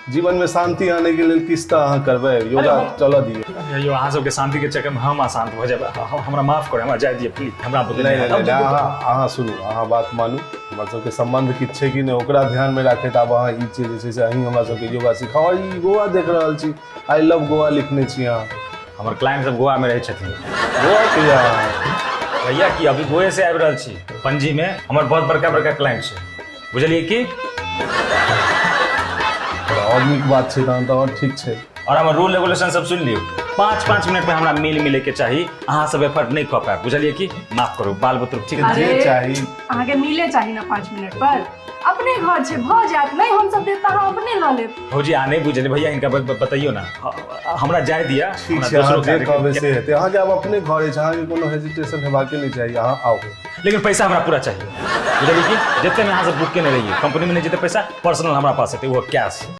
जीवनमे शान्ति आनैके लेल किछु तऽ अहाँ करबै। योगा चलऽ दियौ। यौ, अहाँ सबके शान्तिके चक्करमे हम अशान्त भऽ जायब। हमरा माफ करू, हमरा जाय दिअ प्लीज, हमरा बुते नहि नहि नहि, अहाँ सुनू, अहाँ बात मानू। हमर सबके सम्बन्ध किछु छै कि नहि, ओकरा ध्यानमे राखैत आब अहाँ ई चीज जे छै से अहीं हमरा सबके योगा सिखाउ। आओर ई गोवा देख रहल छी, I love Goa लिखने छी अहाँ। हमर क्लाइंट सब गोवा में रहै छथिन। गोवा के भैया की अभी गोवे से आबि रहल छी। पणजी में हमर बहुत बड़का बड़का क्लाइंट छै, बुझलियै की? आओर नीक बात छै तहन तऽ, आओर ठीक छै। और हमर रूल रेगुलेशन सब सुनि लियौ। 5-5 मिनट में हमरा मेल मिले के चाही। अहाँ सब एफर्ट नहीं कऽ पायब, बुझलियै की? माफ करू, बाल बुतरुक ठीक। जे चाही अहाँके मिले चाही ने 5 मिनट पर, अपने घर छै, भऽ जायत। नहि हम सब देब तऽ अहाँ अपने लऽ लेब। भौजी, अहाँ नहि बुझलियै। भैया, हिनका बतैयौ ने, हमरा जाय दिअ। ठीक छै, अहाँ जे कहबै से हेतै। अहाँके आब अपने घर अछि, अहाँके कोनो हेजिटेशन हेबाके नहि चाही, अहाँ आउ। लेकिन पैसा हमरा पूरा चाहिए, बुझलियै की? जते में अहाँ सब बुक केने रहियै कंपनी में नहि जेतै पैसा, पर्सनल हमरा पास हेतै, ओहो कैश।